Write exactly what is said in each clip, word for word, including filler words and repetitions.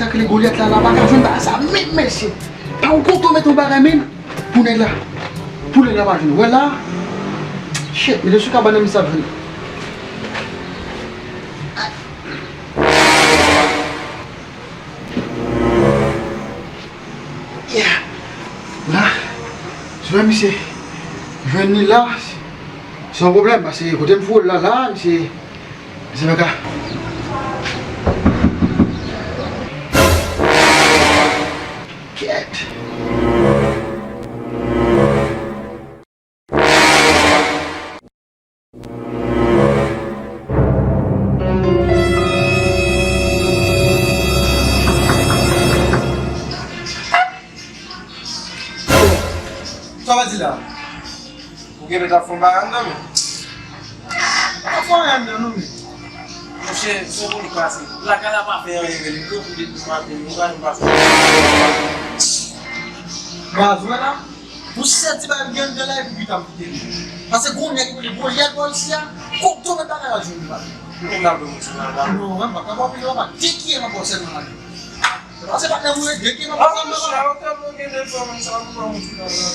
Sa k rele Golyat la, la pa ka jwenn bagay sa menm, mesye. Pa yon kote w mete yon bagay menm pou nèg la. Pou nèg la pa jwenn. Wè la. Shit, mete sou kabann nan, misye ap jwenn. Yeah. La. Si w wè misye jwenn li la, se yon pwoblèm, paske kote m foure l la, la, misye Se pa ka. Kèt. Sa w ap di la? Ou genlè t ap fè yon bagay anndan, men. M pa fè anyen anndan, non, men. Monchè, se yon moun k pase. Lakay la pa fè anyen, men li tou pou depi maten, li pa janm pase. Baz, wè la, pou sèt ti bagay m gen anndan la, epi pita m kite li. Paske gon nèg ki rele Golyat bò isi a, kote w met bagay la jwenn li, baz. Moun la dwe monte nan la. Non, wè, m pa ka ba w pil, papa. Dekiye m ap ba w sèlman la. Se pa, se pa nan mwen, dekiye m ap ba w sèlman la. Ah, monchè, ou tèlman gen defo, moun sa, pou ba w monte nan la.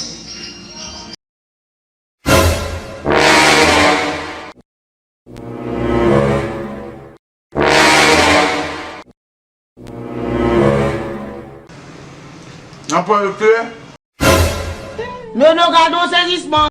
Nan pòl kle. Nono, gade yon sezisman.